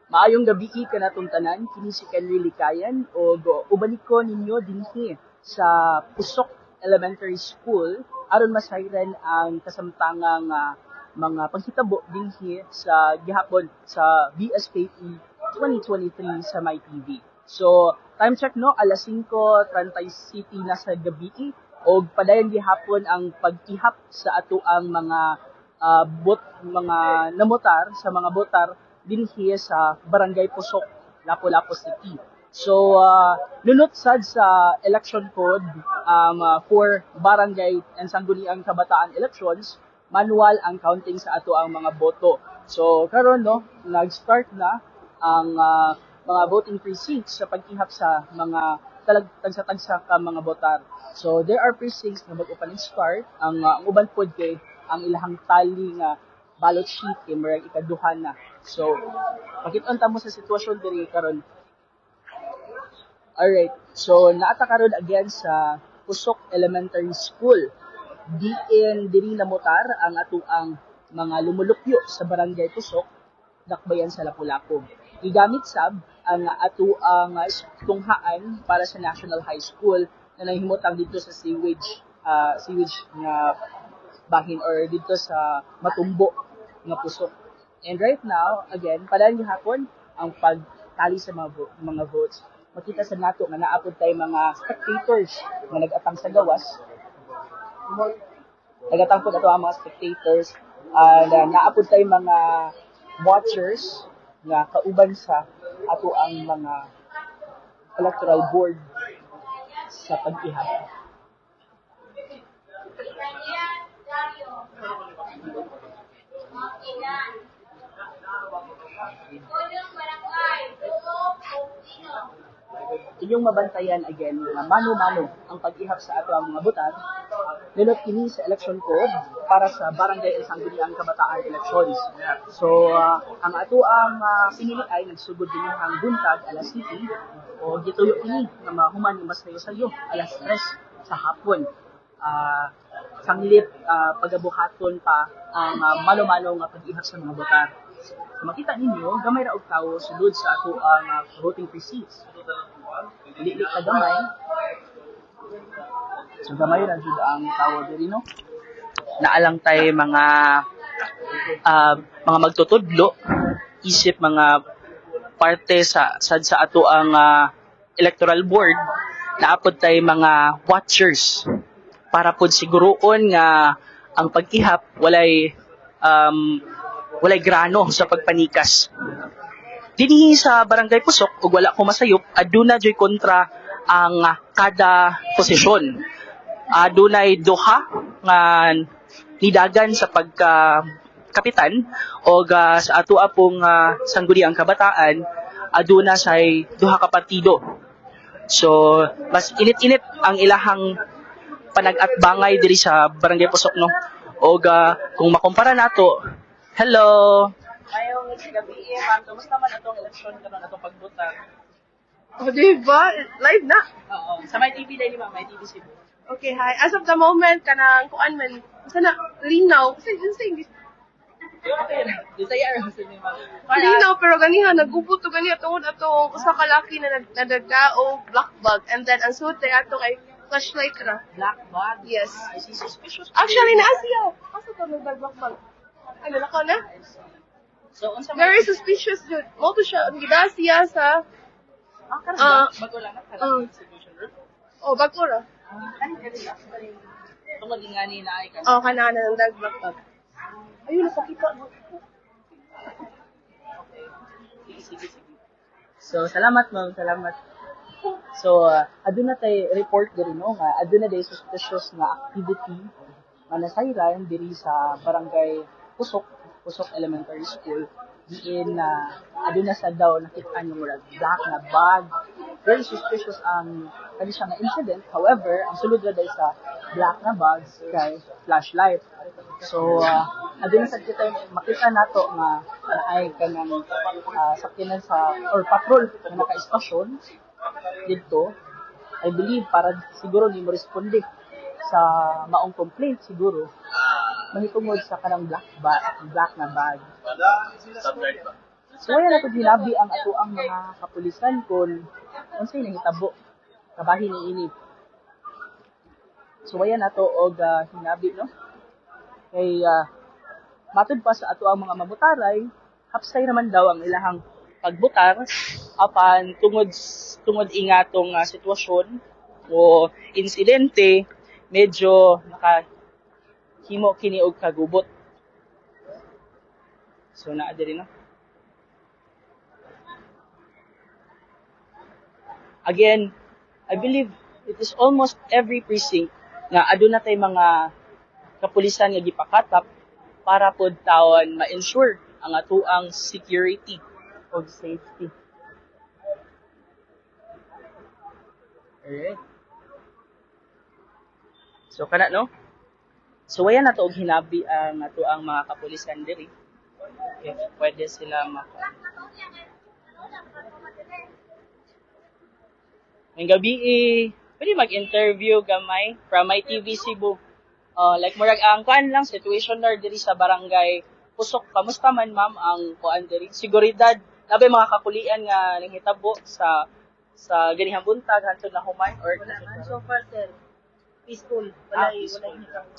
Maayong gabii kanatong tanan, kini si Kenry Likayan og ubalik ko ninyo dinhi sa Pusok Elementary School aron masayran ang kasamtangang mga panghitabo dinhi sa gihapon sa BSKE 2023 sa MyTV. So, time check, no, alas 5:37 na sa gabii og padayon gihapon ang pag-ihap sa atoang mga bot mga namotar sa mga botar dinhi sa Barangay Pusok, Lapu-Lapu City. So, nunot sad sa election code for barangay and Sangguniang Kabataan elections, manual ang counting sa atoang mga boto. So, karon, no, nag-start na ang mga voting precincts sa pag-ihap sa mga tagsa-tagsa ka mga botar. So, there are precincts na bago pa start ang uban pod kay ang ilahang tally nga ballot sheet kay murag ikaduha na. So, pakit-on ta mo sa sitwasyon diri karon. Alright. So, naa ta karon again sa Pusok Elementary School. Diin diri namotar ang atoang mga lumulupyo sa Barangay Pusok, Dakbayan sa Lapu-Lapu. Gigamit sab ang atoang tunghaan para sa National High School na nahimutang dito sa sewage nga bahin or dito sa Matumbo nga Pusok. And right now, again, padayon gihapon ang pagtali sa mga votes. Makita sa nato nga naa pod tay mga spectators nga nag-atang sa gawas. Nagatang pod ato ang mga spectators and naa pod tay mga watchers nga kauban sa ato ang mga electoral board sa pag-ihap. Daniel Dario. Makilan. Pulong Barangay, Tulo, Pino. Inyong mabantayan again nga mano-mano ang pag-ihap sa ato ang mga botar. Nunot kini sa election code para sa Barangay and Sangguniang Kabataan elections. So, ang ato ang pinili ay nagsugod din ang buntag alas 7 o gituyo kini nga mahuman nga mas sayo alas 3 sa hapon. Sanglit pagabuhaton pa ang mano-mano nga pag-ihap sa mga botar. So, makita ninyo, gamay ra og tawo sulod sa ato ang voting precincts. Dili ka gamay. So gamay ra jud ang tawo diri, no. Naa lang tay mga magtutudlo isip mga parte sa sad sa ato ang electoral board, naa pod tay mga watchers para pod siguroon nga ang pag-ihap walay grano sa pagpanikas. Dinhi sa Barangay Pusok, ug wala ko masayop, aduna joy kontra ang kada posisyon. Adunay duha nga nidagan sa pagka kapitan og sa ato pong Sangguniang Kabataan aduna say duha ka partido. So mas init-init ang ilahang panag-atbangay diri sa Barangay Pusok, no. Og kung makumpara nato, hello. Maayong gabi, ma'am. Kumusta man atong eleksyon karon, atong pagbutar? Oh, di ba? Live na. Oo. Sa My TV dahil, ma'am, My TV Cebu. Okay, hi. As of the moment, kanang kuan man, sana linaw. Kasi yun sa English. Okay. Bisaya ra sa ni ma'am. Linaw, pero ganiha, nagubot to ganiha tungod atong usa ka laki na nadagao black bag. And then, ang suot ay atong ay flashlight ra. Black bag. Yes. I see, suspicious. Actually, naa siya. Asa to nagdag black bag? Ano, nakaw na? So unsa man Very suspicious jud. Mao to siya, ang gida siya sa, Ah, karon ba? Bago lang na situation room. Oh, bago ra. Ah, kani kani kani. Tungod nga ni naay ka. Oh, kana na nagdag black bag. Ayun, napakita mo. Okay. Sige, sige, sige. So, salamat, ma'am, salamat. So, aduna tay report diri, no, nga aduna day suspicious nga activity nga nasayran diri sa Barangay Pusok, Pusok Elementary School, diin na aduna sa daw nakit-an yung murag black na bag. Very suspicious ang kani siya nga incident. However, ang sulod ra day sa black na bags kay flashlight. So, aduna sad kita makita nato nga naay kanang sakyanan sa or patrol nga naka-estasyon didto. I believe para siguro ni mo responde sa maong complaint siguro mahitungod sa kanang black na bag. Standard ba? So wala na pud hinabi ang atoang mga kapulisan kung unsay nahitabo kabahin niini. So wala nato og hinabi, no, kay matud pa sa atoang mga mamutaray, hapsay naman daw ang ilahang pagbutar, apan tungod tungod ingatong sitwasyon o insidente, medyo nakahimo kini og kagubot. So naa diri, no. Again, I believe it is almost every precinct nga aduna tay mga kapulisan nga gipakatap para pod tawon ma-ensure ang atoang security og safety. Alright. So kana, no. So wala na to og hinabi ang atoang mga kapulisan diri if pwede sila maka. Ngayong gabi eh, pwede mag-interview gamay from My TV Cebu. Like murag ang kuan lang, situation nar diri sa Barangay Pusok. Kamusta man, ma'am, ang kuan diri? Seguridad, nabay mga kakulian nga nanghitabo sa ganihang buntag hantod na human or Wala man. So far, sir, peaceful. Wala, Ah, wala peaceful. hinitabo.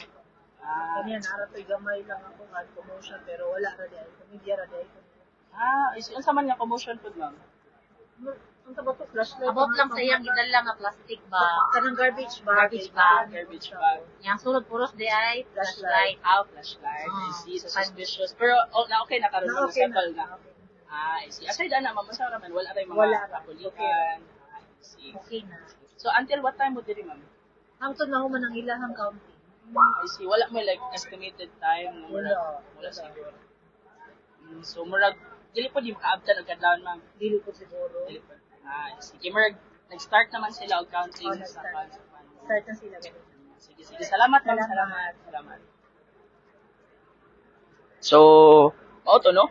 Ah, Kanya, nara to'y gamay lang ako nga commotion, pero wala ra di ay. Komedya ra di ay. Ah, is unsa man nga commotion pud, ma'am? Ang taba to, flashlight. Abot lang sa iyang gidala nga plastic ba. Kanang garbage bag. Garbage bag. Garbage bag. Yang sulod puros di ay flashlight. Ah, flashlight. I see. So suspicious. Pero oh, na okay na karon, Na na okay na. settle na. Ah, I see. Aside ana, ma'am, unsa ra man, wala ray mga Wala ra. kakulian? Ah, I see. Okay na. So until what time mo diri, ma'am? Hangtod na human ang ilahang counting. I see. Wala mo like estimated time nga murag Wala. wala siguro. So murag dili po di makaabtan og kadlawon, ma'am. Dili ko siguro. Dili po. Ah, I see. Kay murag nag-start naman sila og counting Oh, sa nag-start. kwan sa kwan. Start na sila ganun. Sige, sige. Salamat, ma'am. Salamat. Salamat. Salamat. So, mao to, no?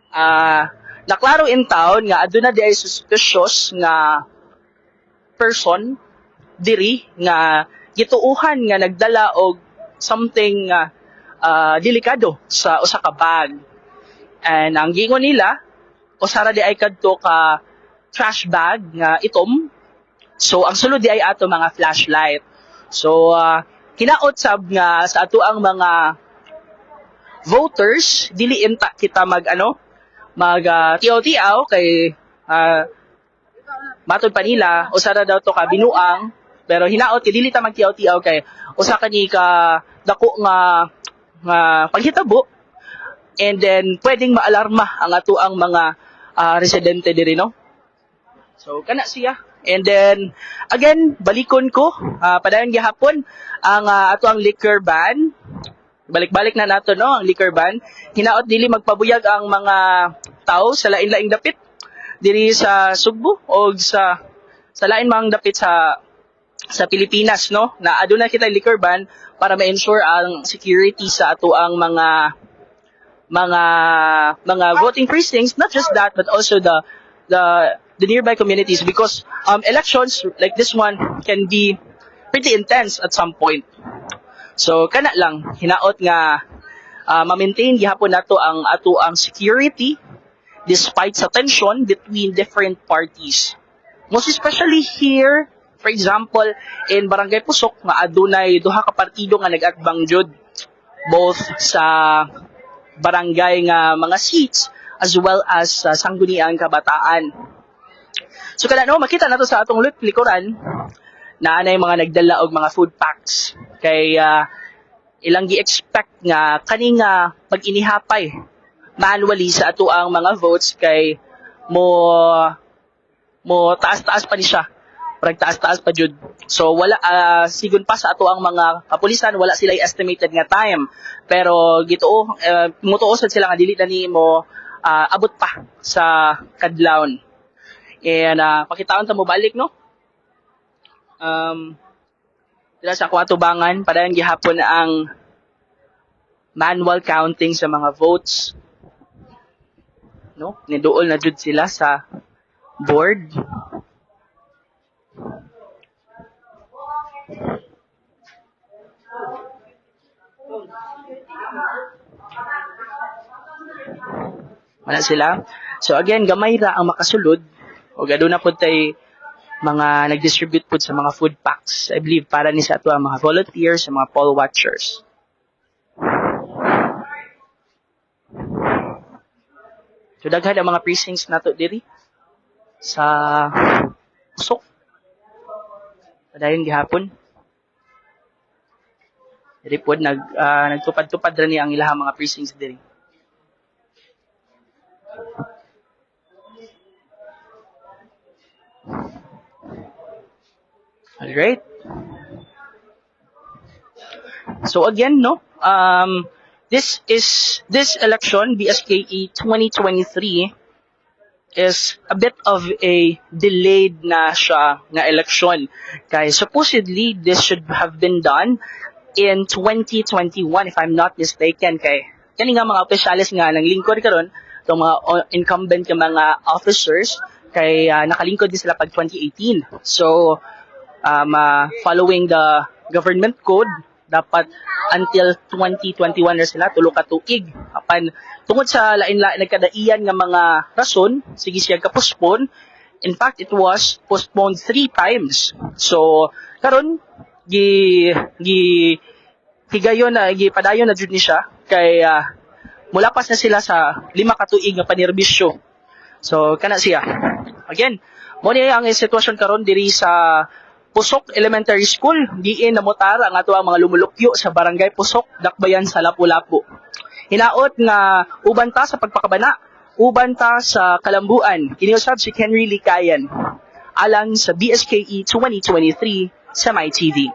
Ah, naklaro in town nga aduna di ay suspicious nga person diri nga gituuhan nga nagdala og something nga delikado sa usa ka bag. And ang giingon nila, usa ra di ay kadto ka trash bag nga itom. So ang sulod di ay ato mga flashlight. So hinaot sab nga sa ato ang mga voters, dili inta kita mag ano, mag tiaw-tiaw kay matod pa nila usa ra daw to ka binuang, pero hinaot kay dili ta magtiaw-tiaw kay usa ka ni ka dako nga nga paghitabo and then pwedeng maalarma ang atoang mga residente diri, no. So kana siya. And then again, balikon ko padayon gihapon ang ato ang liquor ban. Balik-balik na nato, no, ang liquor ban. Hinaot dili magpabuyag ang mga tao sa lain-laing dapit diri sa Sugbo o sa lain mang dapit sa Pilipinas, no, na aduna kita liquor ban para ma-ensure ang security sa ato ang mga voting precincts. Not just that, but also the nearby communities, because elections like this one can be pretty intense at some point. So kana lang, hinaot nga ma-maintain gihapon nato ang ato ang security despite sa tension between different parties, most especially here, for example, in Barangay Pusok nga adunay duha ka partido nga nag-atbang jud both sa barangay nga mga seats as well as sa Sangguniang Kabataan. So kada, no, makita nato sa atong likuran na anay mga nagdala og mga food packs kay ilang gi-expect nga kani nga pag-inihapay manually sa ato ang mga votes kay mo mo taas-taas pa ni siya. Parang taas-taas pa jud. So wala sigon pa sa ato ang mga kapulisan, wala sila estimated nga time. Pero gituo mutuo sad sila nga dili na nimo abot pa sa kadlawon. And pakitaon ta mo balik, no. Dira sa akong atubangan, padayon gihapon ang manual counting sa mga votes. No? Niduol na jud sila sa board. Wala sila. So again, gamay ra ang makasulod o aduna pud tay mga nag-distribute pud sa mga food packs. I believe para ni sa ato ang mga volunteers, sa mga poll watchers. So daghan ang mga precincts nato diri sa Pusok. Padayon gihapon. Diri pod nagtupad-tupad ra ni ang ilahang mga precincts diri. All right. So again, no, this is this election BSKE 2023 is a bit of a delayed na siya nga election. Kay supposedly this should have been done in 2021, if I'm not mistaken, kay kani nga mga opisyales nga nang lingkod karon, itong mga incumbent nga mga officers, kay nakalingkod din sila pag 2018. So following the government code, dapat until 2021 na sila, tulo ka tuig. Apan tungod sa lain-lain nagkadaiyan nga mga rason, sige siya ka-postpone. In fact, it was postponed three times. So karon gi gi higayon na, gipadayon na jud ni siya kay mulapas na sila sa 5 ka tuig nga panerbisyo. So kana siya. Again, mo ni ang sitwasyon karon diri sa Pusok Elementary School, diin namutar ang ato ang mga lumulupyo sa Barangay Pusok, Dakbayan sa Lapu-Lapu. Hinaot nga uban ta sa pagpakabana, uban ta sa kalambuan. Kini usab si Henry Licayan alang sa BSKE 2023 sa MyTV.